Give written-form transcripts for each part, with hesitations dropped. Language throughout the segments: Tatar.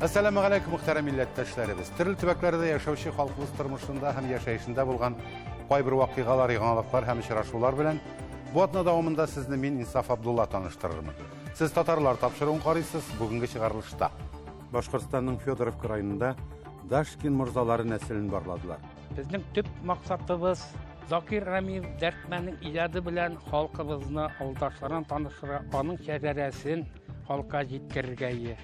Әссәламү галәйкүм, мөхтәрәм милләттәшләребез. Төрле төбәкләрдә яшәүче халкыбыз тормышында һәм яшәешендә булган кайбер вакыйгалар, яңалыклар һәм очрашулар белән бу атна дәвамында сезне мин, Инсаф Абдулла, таныштырырмын. Сез «Татарлар» тапшыруын карыйсыз. Бүгенге чыгарылышта Башкортстанның Федоровка районында Дашкин морзалары нәселен барладылар. Безнең төп максатыбыз Закир Рәмиев Дәрдмәннең иҗаты белән халкыбызны, авылдашларын таныштырырга, аның шәҗәрәсен халыкка җиткерергә ие.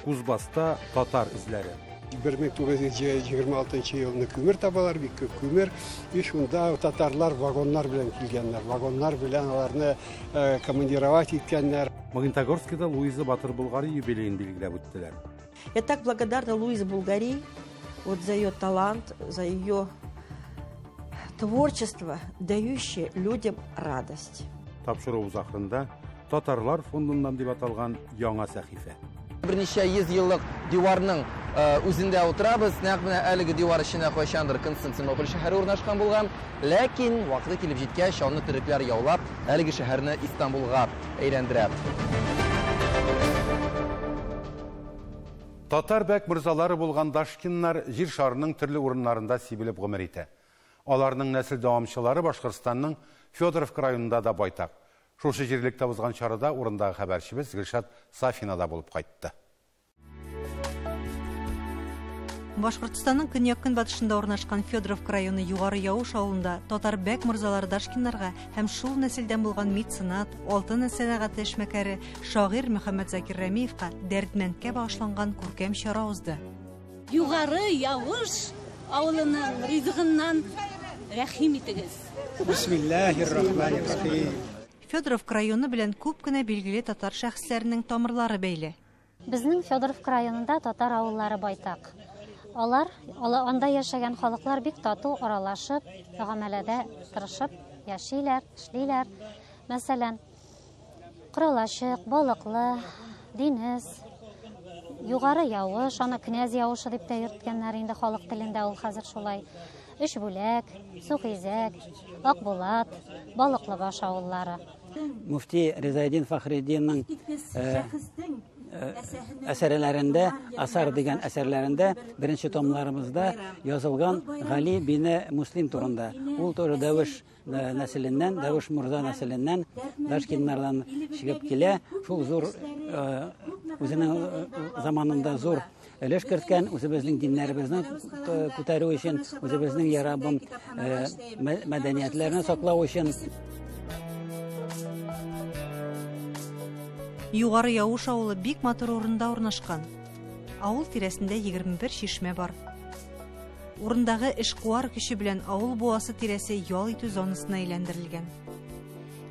Кузбасста татар эзләре. 1926 елны күмер табалар, бик күп күмер. И шунда татарлар вагоннар белән килгәннәр. Вагоннар белән аларны командировать иткәннәр. Магнитогорскида Луиза Батыр Болгари юбилеен билгеләп үттеләр. Я так благодарна Луизе Булгари вот за ее талант, за ее творчество, дающее людям радость. Тапшыруыбыз ахырында «Татарлар фондыннан» дип аталган яңа сәхифә. Берничә йөз еллык диварның үзендә утырабыз. Нәкъ менә әлеге дивар эченә кайчандыр Константинополь шәһәре урнашкан булган. Ләкин вакыты килеп җиткәч, аны төрекләр яулап, әлеге шәһәрне Истанбулга әйләндерә. Татар бәк морзалары булган Дашкиннар җир шарының төрле урыннарында сибелеп гомер итә. Аларның нәсел дәвамчылары Башкортстанның Федоровка районында да байтак. Шушы җирлектә узган чарада урындагы хәбәрчебез Гөлшат Сафина да булып кайтты. Башкортстанның көньяк-көнбатышында урнашкан Федоровка районы Югары Яуш авылында татар бәк морзалары Дашкиннарга һәм шул нәселдән булган меценат, алтын сәнәгате эшмәкәре, шагыйрь Мөхәммәд Закир Рәмиевка, Дәрдмәндкә багышланган күркәм чара узды. Югары Явыш авылының ризыгыннан рәхим итегез. Бисмиллахир-рахманир-рахим. Федоровка районы белән күп кенә билгеле татар шәхесләренең тамырлары бәйле. Безнең Федоровка районында татар авыллары байтак. Алар, анда яшәгән халыклар бик тату аралашып, мөгамәләдә тырышып яшиләр, эшлиләр. Мәсәлән, Коралачык, Балыклы, Динес, Югары Явыш, аны Князь Явышы дип тә йөрткәннәр инде халык телендә ул хәзер шулай. Өч Бүләк, Сухизәк, Акбулат, Балыклыбаш авыллары. Муфти Ризаэддин Фахреддинның әсәрләрендә, Асар дигән әсәрләрендә, беренче томларыбызда язылган Гали бине Муслим турында. Ул тоже Дәвеш нәселеннән, Дәвеш морза нәселеннән, Дашкиннардан чыгып килә. Шул зур үзенең заманында зур өлеш керткән үзебезнең диннәребезне күтәрү өчен, үзебезнең, я Раббым, мәдәниятләрне саклау өчен. Югары Явыш авылы бик матур урында урнашкан. Авыл тирәсендә 21 чишмә бар. Урындагы эшкуар көче белән авыл буасы тирәсе ял итү зонасына әйләндерелгән.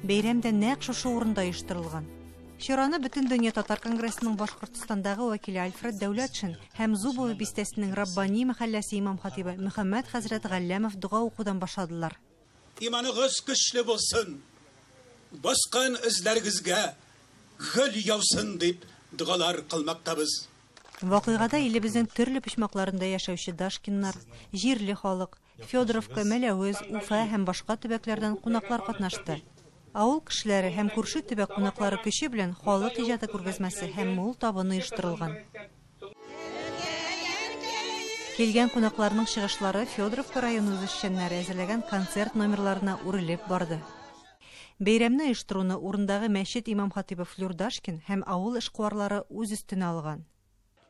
Бәйрәм дә нәкъ шушы урында оештырылган. Чараны Бөтендөнья татар конгрессының Башкортстандагы вәкиле Альфред Дәүләтшин һәм Зубово бистәсенең Раббани мәхәлләсе имам хатибы Мөхәммәд хәзрәт Галләмов дога укудан башладылар. Иманыгыз көчле булсын, баскан эзләрегезгә гөл яусын дип догалар кылмактабыз. Вакыйгада илебезнең төрле почмакларында яшәүче Дашкиннар, җирле халык, Федоровка, Мәләвез, Уфа һәм башка төбәкләрдән кунаклар катнашты. Авыл кешеләре һәм күрше төбәк кунаклары көче белән халык иҗаты күргәзмәсе һәм мул табын оештырылган. Килгән кунакларның чыгышлары Федоровка районы үзешчәннәре әзерләгән концерт номерларына үрелеп барды. Бәйрәмне оештыруны урындагы мәчет имам хатибы Флюр Дашкин һәм авыл эшкуарлары үз өстенә алган.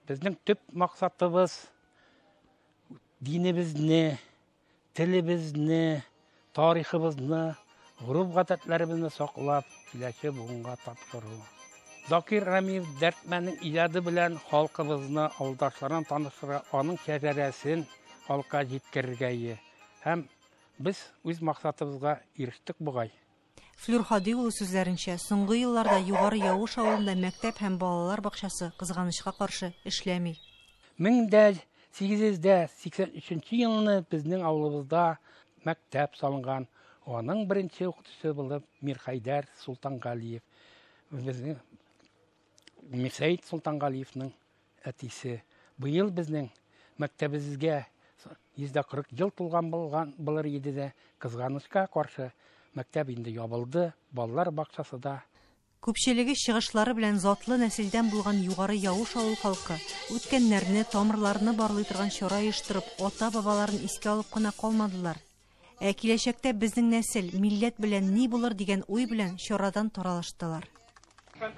Безнең төп максатыбыз динебезне, телебезне, тарихыбызны, гореф-гадәтләребезне саклап, киләчәк буынга тапшыру. Закир Рәмиев Дәрдмәннең иҗаты белән халкыбызны, авылдашларын таныштырырга, аның шәҗәрәсен халыкка җиткерергә ие. Һәм без үз максатыбызга ирештек бугай. Флюр Һади улы сүзләренчә, соңгы елларда Югары Явыш авылында мәктәп һәм балалар бакчасы, кызганычка каршы, эшләми. 1883 елны безнең авылыбызда мәктәп салынган. Аның беренче укытучысы булып Мирхәйдәр Султангалиев. Безнең Мирсәет Султангалиевның әтисе. Быел безнең мәктәбебезгә 140 ел тулган булган булыр иде дә, кызганычка каршы, мәктәп инде ябылды, балалар бакчасы да. Күпчелеге чыгышлары белән затлы нәселдән булган Югары Явыш авыл халкы үткәннәрне, тамырларны барлый торган чара оештырып, ата-бабаларын искә алып кына калмадылар. Ә киләчәктә безнең нәсел, милләт белән ни булыр дигән уй белән чарадан таралыштылар.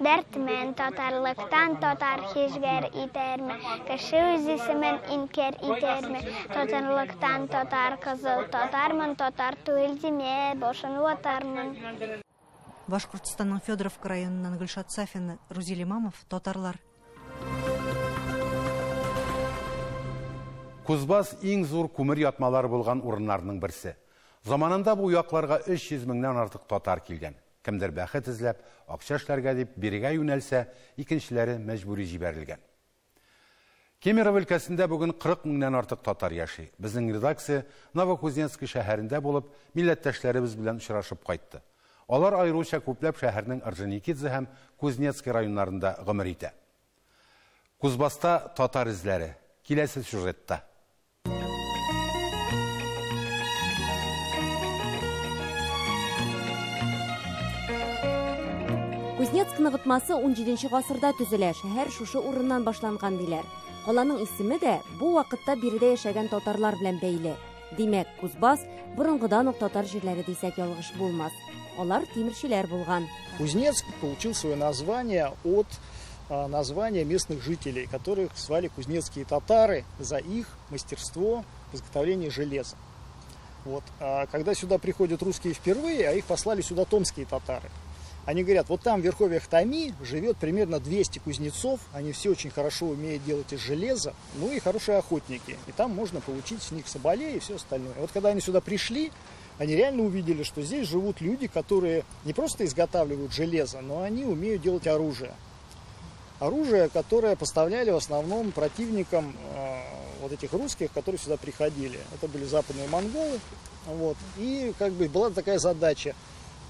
Дәртмән татарлыктан татар һичгәр итәрме? Кеше үз исемен инкяр итәрме? Татарлыктан татар кызыл татармын, татар түгел димә, башын ватармын. Башкортстанның Федоровка районыннан Гөлшат Сафина, Рузил Имамов, Татарлар. Кузбасс иң зур күмер ятмалары булган урыннарның берсе. Заманында бу якларга 300 меңнән артык татар килгән. Кемдер бәхет эзләп, акча эшләргә дип бирегә юнәлсә, икенчеләре мәҗбүри җибәрелгән. Кемерово өлкәсендә бүген 40 меңнән артык татар яши. Безнең редакция Новокузнецкий шәһәрендә булып, милләттәшләребез белән очрашып кайтты. Алар аеруча күпләп шәһәрнең Орджоникидзе һәм Кузнецкий районнарында гомер итә. Кузбасста татар эзләре. Киләсе сюжетта. Кузнецк ныгытмасы 17 гасырда төзелә, шәһәр шушы урыннан башланган диләр. Каланың исеме дә бу вакытта биредә яшәгән татарлар белән бәйле. Димәк, Кузбасс борынгыдан ук татар җирләре дисәк ялгыш булмас. Алар тимерчеләр булган. Кузнецк получил свое название от названия местных жителей, которых звали кузнецкие татары за их мастерство в изготовлении железа. Вот. А когда сюда приходят русские впервые, а их послали сюда томские татары. Они говорят, вот там в верховьях Томи живет примерно 200 кузнецов, они все очень хорошо умеют делать из железа, ну и хорошие охотники. И там можно получить с них соболей и все остальное. И вот когда они сюда пришли, они реально увидели, что здесь живут люди, которые не просто изготавливают железо, но они умеют делать оружие. Оружие, которое поставляли в основном противникам вот этих русских, которые сюда приходили. Это были западные монголы. Вот. И как бы была такая задача.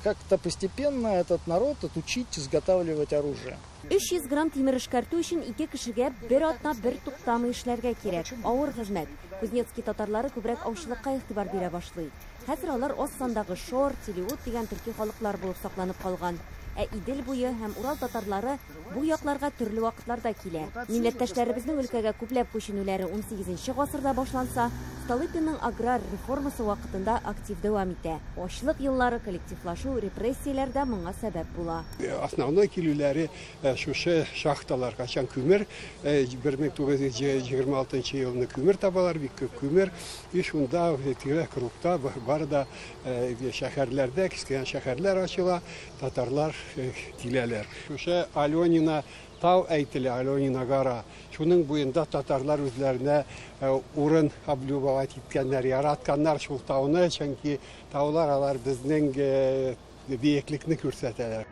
Как-то постепенно этот народ отучить изготавливать оружие. 300 грамм тимер эшкәртү өчен ике кешегә бер атна бер туктамый эшләргә кирәк. Авыр хезмәт. Кузнецкий татарлары күбрәк аучылыкка игътибар бирә башлый. Хәзер алар аз сандагы шор, телеут дигән төрки халыклар булып сакланып калган. Ә Идел буе һәм Урал татарлары бу якларга төрле вакытларда килә. Милләттәшләребезнең өлкәгә күпләп күченүләре 18 гасырда башланса, Столыпинның аграр реформасы вакытында актив дәвам итә. Ачлык еллары, коллективлашу, репрессияләр дә моңа сәбәп була. Основной килүләре шушы шахталар, качан күмер, 1926 елны күмер табалар, бик күп күмер, и шунда тирә кругта бар да шәһәрләрдә, кечкенә шәһәрләр ачыла, татарлар киләләр. Шушы Аленина тау әйтелә, Аленина гора. Шуның буенда татарлар үзләренә урын облюбовать иткәннәр, яратканнар шул тауны, чөнки таулар алар безнең биеклекне күрсәтәләр.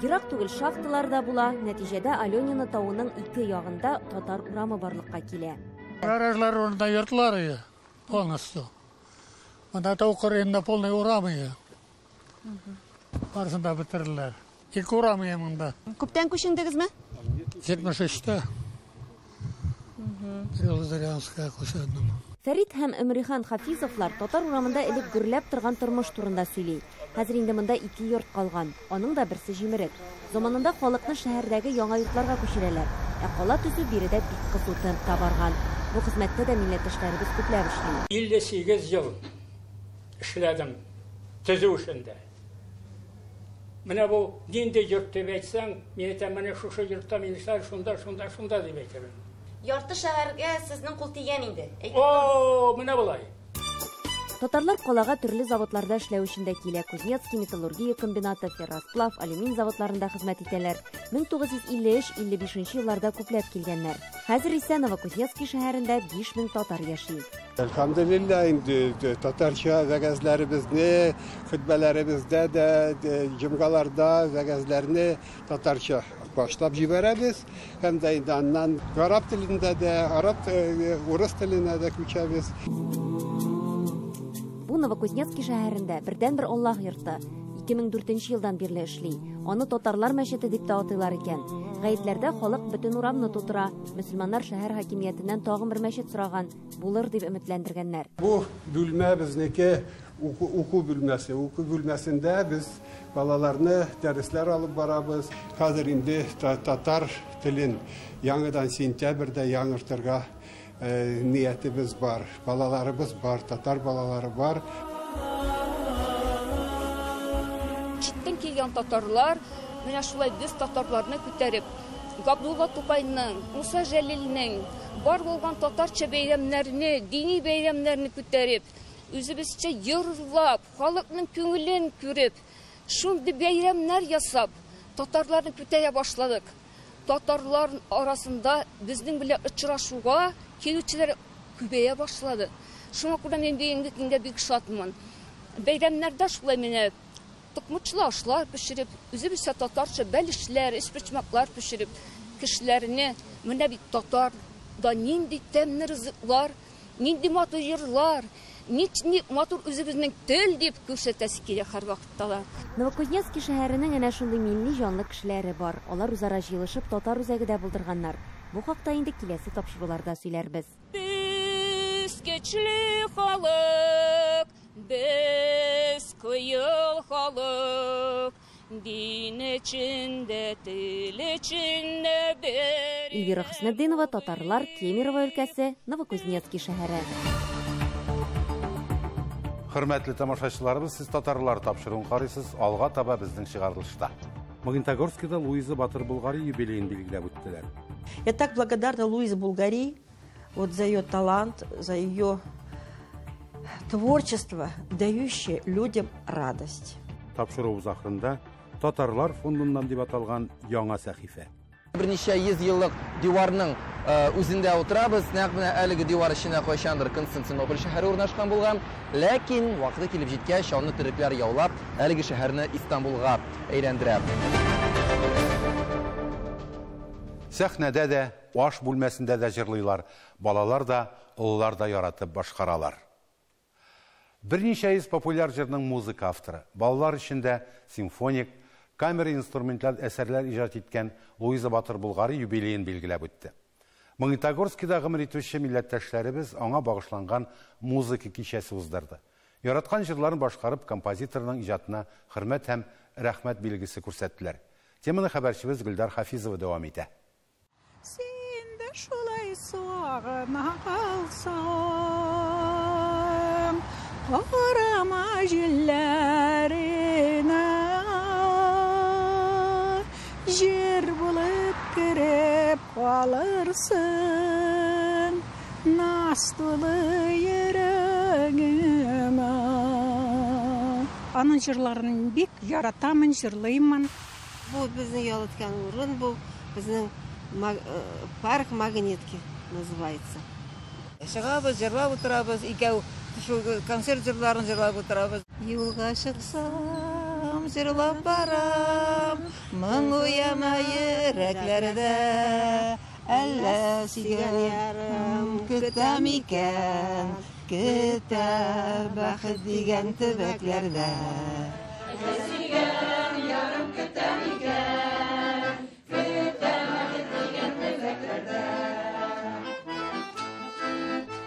Ерак түгел шахталар да була. Нәтиҗәдә Аленина тавының ике ягында татар урамы барлыкка килә. Гаражлар урында йортлар ие, полностью. Монда тау кырыенда полный урам ие. Барысын да бетерделәр. Ике урам ие монда. Күптән күчендегезме? 73-тә. Белозерянская күчендем. Фәрит һәм Өмрихан Хафизовлар татар урамында элек гөрләп торган тормыш турында сөйли. Хәзер инде монда ике йорт калган, аның да берсе җимерек. Заманында халыкны шәһәрдәге яңа йортларга күчерәләр. Ә кала төзү биредә бик кызу темпта барган. Бу хезмәттә дә милләттәшләребез күпләп эшли. 58 ел эшләдем төзү эшендә. Менә бу нинди йорт дип әйтсәң, мин әйтәм, менә шушы йортта мин эшләр, шунда, шунда, шунда дип әйтәм. Ярты шәһәргә сезнең кул тигән инде. О, менә болай. Татарлар калага төрле заводларда эшләү өчен дә килә. Кузнецкий металлургия комбинаты, ферросплав, алюмин заводларында хезмәт итәләр. 1953-55 елларда күпләп килгәннәр. Хәзер исә Новокузнецкий шәһәрендә 5000 татар яши. Әлхәмдүлилләһ, инде татарча вәгазьләребезне, хөтбәләребездә дә, җомгаларда вәгазьләрне татарча башлап җибәрәбез. Һәм дә инде аннан араб телендә дә, араб, урыс теленә дә күчәбез. Бу Новокузнецкий шәһәрендә бердәнбер Аллаһ йорты. 2004 елдан бирле эшли. Аны татарлар мәчете дип тә атыйлар икән. Гаетләрдә халык бөтен урамны тутыра. Мөселманнар шәһәр хакимиятеннән тагын бер мәчет сораган. Булыр дип өметләндергәннәр. Бу бүлмә безнеке уку бүлмәсе. Уку бүлмәсендә без балаларны дәресләр алып барабыз. Хәзер инде татар телен яңадан сентябрьдә яңартырга ниятебез бар. Балаларыбыз бар, татар балалары бар. Читтән килгән татарлар менә шулай без татарларны күтәреп, Габдулла Тукайның, Муса Җәлилнең бар булган татарча бәйрәмнәрне, дини бәйрәмнәрне күтәреп, үзебезчә йырлап, халыкның күңелен күреп, шундый бәйрәмнәр ясап, татарларны күтәрә башладык. Татарлар арасында безнең белән очрашуга килүчеләр күбәя башлады. Шуңа күрә мин бүгенге көндә бик шатмын. Бәйрәмнәрдә шулай менә токмачлы ашлар пешереп, үзебезчә татарча бәлешләр, өчпочмаклар пешереп, кешеләрне менә бит татарда нинди тәмле ризыклар, нинди матур җырлар, нинди матур үзебезнең тел дип күрсәтәсе килә һәрвакытта да. Новокузнецкий шәһәренең әнә шундый милли җанлы кешеләре бар. Алар үзара җыелышып татар үзәге дә булдырганнар. Бу хакта инде киләсе тапшыруларда сөйләрбез. Без көчле халык, без кыю халык, дин эчендә, тел эчендә бер. Эльвира Хөснетдинова, татарлар, Кемерово өлкәсе, Новокузнецкий шәһәре. Хөрмәтле тамашачыларыбыз, сез татарлар тапшыруын карыйсыз, алга таба безнең чыгарылышта. Магнитогорскида Луиза Батыр Булгари юбилеен билгеләп үттеләр. Я так благодарна Луизе Булгари, вот за ее талант, за ее творчество, дающее людям радость. Тапшыруыбыз ахырында татарлар фондыннан дип аталган яңа сәхифә. Берничә йөз еллык диварның үзендә утырабыз. Нәкъ менә әлеге дивар эченә кайчандыр Константинополь шәһәре урнашкан булган. Ләкин вакыты килеп җиткәч, аны төрекләр яулап, әлеге шәһәрне Истанбулга әйләндерә. Сәхнәдә дә, аш бүлмәсендә дә җырлыйлар. Балалар да, олылар да яратып башкаралар. Берничә йөз популяр җырның музыка авторы, балалар өчен дә симфоник, камера инструменталь әсәрләр иҗат иткән Луиза Батыр Булгари юбилеен билгеләп үтте. Магнитогорскида гомер итүче милләттәшләребез аңа багышланган музыка кичәсе уздырды. Яраткан җырларын башкарып, композиторның иҗатына хөрмәт һәм рәхмәт билгесе күрсәттеләр. Теманы хәбәрчебез Гөлдар Хафизова дәвам итә. Син дә шулай сагына калсаң, карама җилләренә, җир булып кереп калырсың, наз тулы йөрәгемә. Аның җырларын бик яратамын, җырлыймын. Бу безнең ял иткән урын, бу безнең парк Магнитки называется. Чыгабыз, җырлап утырабыз, икәү шул концерт җырларын җырлап утырабыз. Юлга чыксам, җырлап барам, моң уяна йөрәкләрдә. Әллә сөйгән ярым көтә микән, көтә бәхет дигән төбәкләрдә. Әллә сөйгән ярым көтә микән, көтә бәхет дигән төбәкләрдә.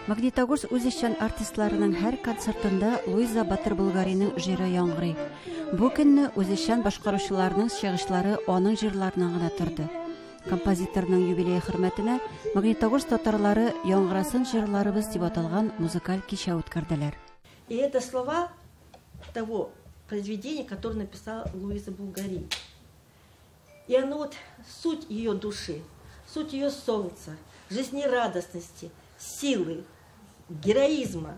Магнитогорск үзешчән артистларының һәр концертында Луиза Батыр Булгариның җыры яңгырый. Бу көнне үзешчән башкаручыларның чыгышлары аның җырларыннан гына торды. Композиторның юбилее хөрмәтенә Магнитогорск татарлары яңгырасын җырларыбыз дип аталган музыкаль кичә үткәрделәр. И это слова того произведения, которое написала Луиза Булгари. И оно вот суть ее души, суть ее солнца, жизнерадостности, силы, героизма,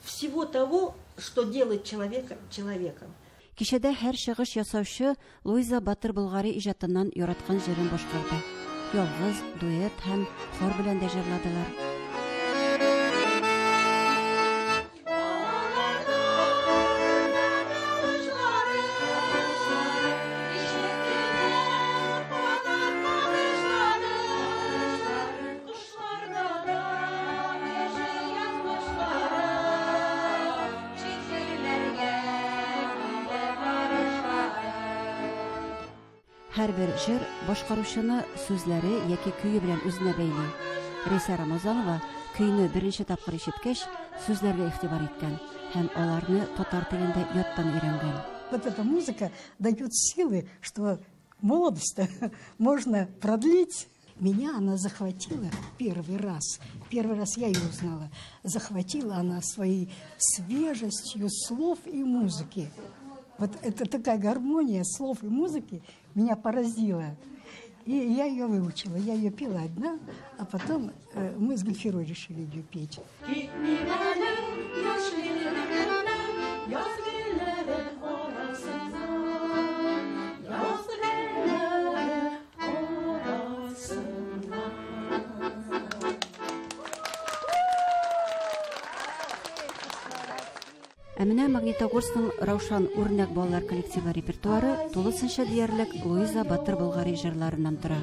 всего того, что делает человека человеком. Кичәдә һәр чыгыш ясаучы Луиза Батыр Булгари иҗатыннан яраткан җырын башкарды. Ялгыз, дуэт һәм хор белән дә җырладылар. Һәрбер җыр башкаручыны сүзләре яки көе белән үзенә бәйли. Рәйсә Рамазанова көйне беренче тапкыр ишеткәч, сүзләргә игътибар иткән һәм аларны татар телендә яттан өйрәнгән. Вот эта музыка дает силы, что молодость можно продлить. Меня она захватила первый раз. Первый раз я ее узнала. Захватила она своей свежестью слов и музыки. Вот это такая гармония слов и музыки меня поразила. И я ее выучила. Я ее пела одна, а потом мы с Гульфирой решили ее петь. Ә менә Магнитогорскның Раушан үрнәк балалар коллективы репертуары тулысынча диярлек Луиза Батыр Болгари җырларыннан тора.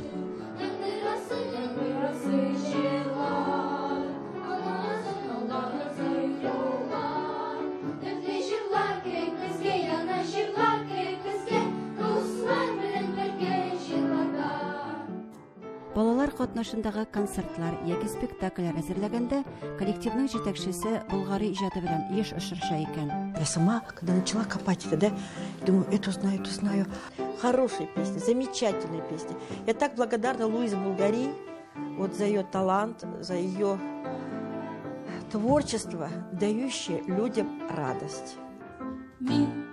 Балалар катнашындагы концертлар яки спектакльләр әзерләгәндә коллективның җитәкчесе Болгари иҗаты белән еш очраша икән. Я сама, когда начала копать это, да, думаю, эту знаю, эту знаю. Хорошие песни, замечательные песни. Я так благодарна Луизе Булгари вот за ее талант, за ее творчество, дающее людям радость. Мин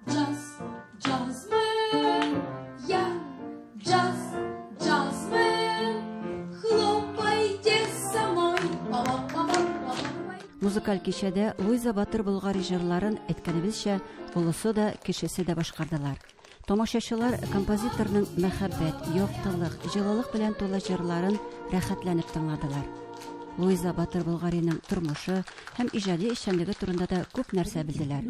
джаз, джазмен, я джаз, джазмен, хлопайте со мной. Музыкаль кичәдә Луиза Батыр Болгари җырларын әйткәнебезчә, олысы да, кечесе дә башкардылар. Тамашачылар композиторның мәхәббәт, яктылык, җылылык белән тулы җырларын рәхәтләнеп тыңладылар. Луиза Батыр Болгариның тормышы һәм иҗади эшчәнлеге турында да күп нәрсә белделәр.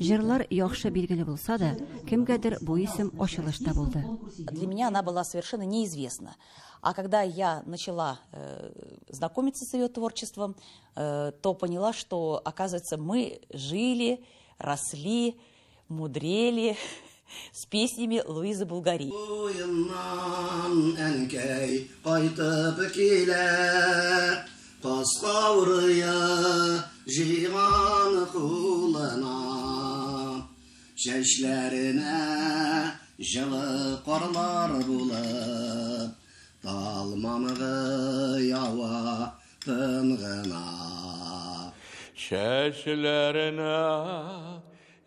Җырлар яхшы билгеле булса да, кемгәдер бу исем ачылышта булды. Для меня она была совершенно неизвестна. А когда я начала знакомиться с ее творчеством, то поняла, что, оказывается, мы жили, росли, мудрели с песнями Луизы Булгари. Чәчләренә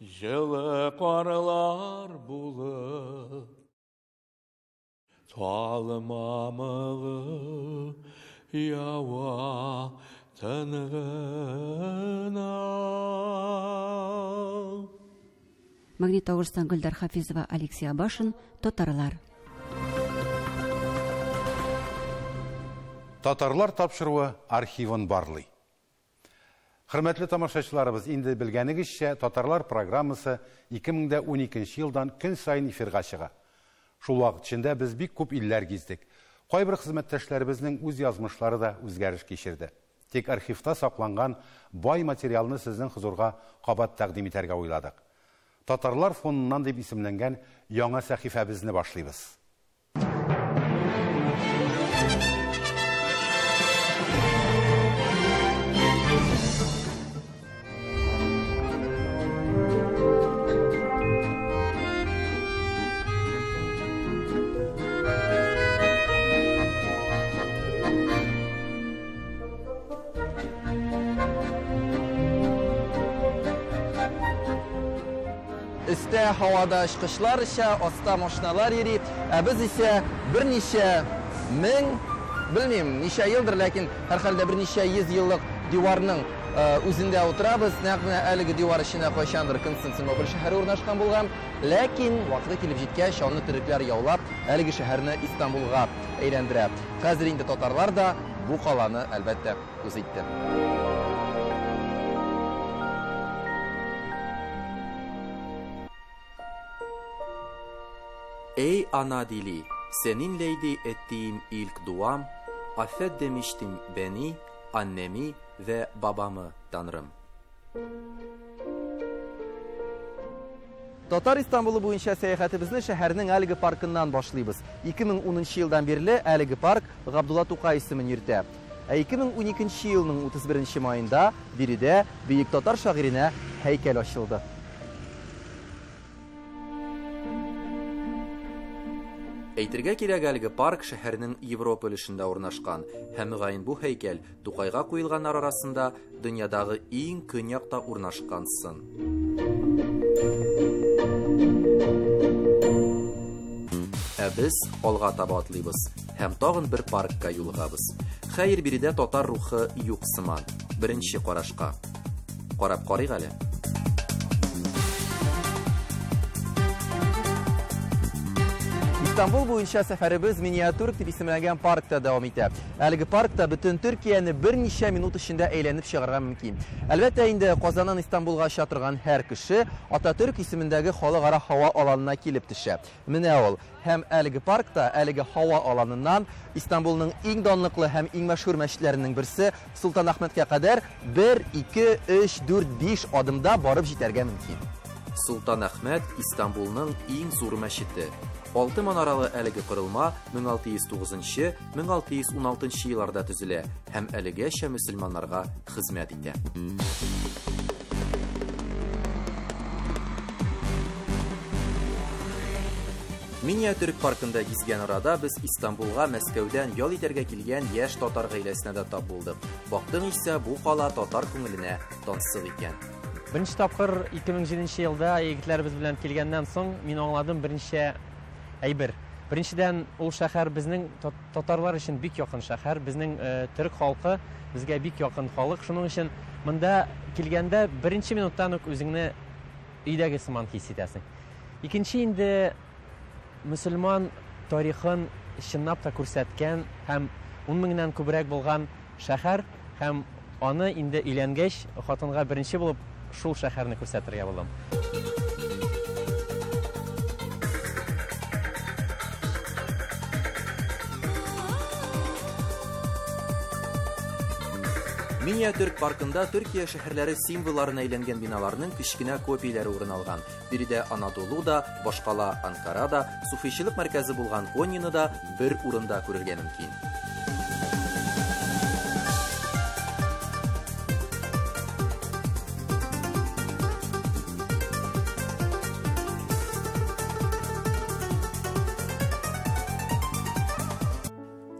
җылы карлар булып, талмамыгы ява тын гына. Магнитогорстан Гөлдар Хафизова, Алексей Абашин, Татарлар. Татарлар тапшыруы архивын барлый. Хөрмәтле тамашачыларыбыз, инде белгәнегезчә, Татарлар программасы 2012 елдан көн саен эфирга чыга. Шул вакыт эчендә без бик күп илләр гиздек. Кайбер хезмәттәшләребезнең үз язмышлары да үзгәреш кичерде. Тик архивта сакланган бай материалны сезнең хозурга кабат тәкъдим итәргә уйладык. Татарлар фоныннан дип исемләнгән яңа сәхифәбезне башлыйбыз. Өстә һавада очкычлар оча, аста машиналар йөри. Ә без исә берничә мең, белмим, ничә елдыр, ләкин һәрхәлдә берничә йөз еллык диварның үзендә утырабыз. Нәкъ менә әлеге дивар эченә кайчандыр Константинополь шәһәре урнашкан булган. Ләкин вакыты килеп җиткәч, аны төрекләр яулап, әлеге шәһәрне Истанбулга әйләндерә. Хәзер инде татарлар да бу каланы, әлбәттә, үз итте. Ey ana dili, seninleydi ettiğim ilk duam, affet demiştim beni, annemi ve babamı Tanrım. Татар Истанбулы буенча сәяхәтебезне шәһәрнең әлеге паркыннан башлыйбыз. 2010 елдан бирле әлеге парк Габдулла Тукай исемен йөртә. Ә 2012 елның 31 маенда биредә бөек татар шагыйренә һәйкәл ачылды. Әйтергә кирәк, әлеге парк шәһәрнең Европа өлешендә урнашкан һәм мөгаен бу һәйкәл Тукайга куелганнар арасында дөньядагы иң көньякта урнашкан сын. Ә без алга таба атлыйбыз һәм тагын бер паркка юлыгабыз. Хәер, биредә татар рухы юк сыман, беренче карашка. Карап карыйк әле. Истанбул буенча сәфәребез Миниатюр дип исемләнгән паркта дәвам итә. Әлеге паркта бөтен Төркияне берничә минут эчендә әйләнеп чыгарга мөмкин. Әлбәттә инде, Казаннан Истанбулга оча торган һәр кеше Ататөрк исемендәге халыкара һава аланына килеп төшә. Менә ул. Һәм әлеге паркта, әлеге һава аланыннан Истанбулның иң данлыклы һәм иң мәшһүр мәчетләренең берсе Солтанәхмәткә кадәр бер, ике, өч, дүрт, биш адымда барып җитәргә мөмкин. Солтанәхмәт, Истанбулның иң зур мәчете. Алты манаралы әлеге корылма 1609-1616 елларда төзелә һәм әлегәчә мөселманнарга хезмәт итә. Миниатюр паркында гизгән арада без Истанбулга Мәскәүдән ял итәргә килгән яшь татар гаиләсенә дә тап булдык. Бактың исә, бу кала татар күңеленә тансык икән. Беренче тапкыр 2007 елда егетләребез белән килгәннән соң мин аңладым берничә әйбер. Беренчедән, ул шәһәр безнең татарлар өчен бик якын шәһәр, безнең төрек халкы безгә бик якын халык. Шуның өчен монда килгәндә беренче минуттан ук үзеңне өйдәге сыман хис итәсең. Икенче инде мөселман тарихын чынлап та күрсәткән һәм ун меңнән күбрәк булган шәһәр, һәм аны инде өйләнгәч хатынга беренче булып шул шәһәрне күрсәтергә булдым. Миниатюр паркында Төркия шәһәрләре символларына әйләнгән биналарның кечкенә копияләре урын алган. Биредә Анадолу да, башкала Анкара да, суфичылык мәркәзе булган Коньяны да бер урында күрергә мөмкин.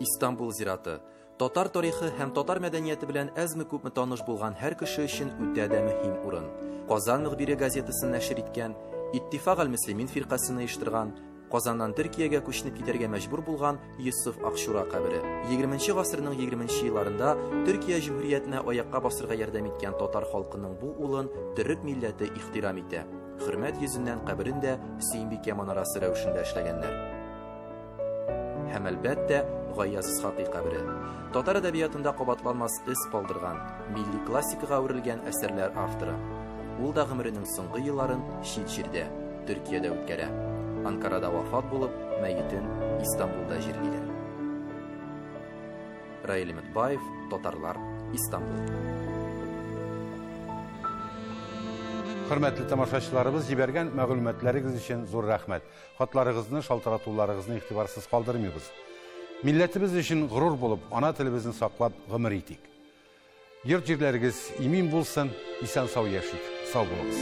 Истанбул зираты. Татар тарихы һәм татар мәдәнияте белән әзме-күпме таныш булган һәр кеше өчен үтә дә мөһим урын. Казан мөхбире газетасын нәшер иткән, Иттифак аль-Мөслимин фиркасын оештырган, Казаннан Төркиягә күченеп китәргә мәҗбүр булган Йосыф Акчура кабере. 20 гасырның 20 елларында Төркия җөмһүриятенә аякка басырга ярдәм иткән татар халкының бу улын төрек милләте ихтирам итә. Хөрмәт йөзеннән каберен дә Сөембикә манарасы рәвешендә эшләгәннәр. Һәм әлбәттә, Гаяз Исхакый кабере. Татар әдәбиятында кабатланмас эз калдырган, милли классикага әверелгән әсәрләр авторы. Ул да гомеренең соңгы елларын чит җирдә, Төркиядә үткәрә. Анкарада вафат булып, мәетен Истанбулда җирлиләр. Раил Өметбаев, Татарлар, Истанбул. Хөрмәтле тамашачыларыбыз, җибәргән мәгълүматларыгыз өчен зур рәхмәт. Хатларыгызны, шалтыратуларыгызны игътибарсыз калдырмыйбыз. Милләтебез өчен горур булып, ана телебезне саклап гомер итик. Йорт җирләрегез имин булсын, исән-сау яшик. Сау булыгыз.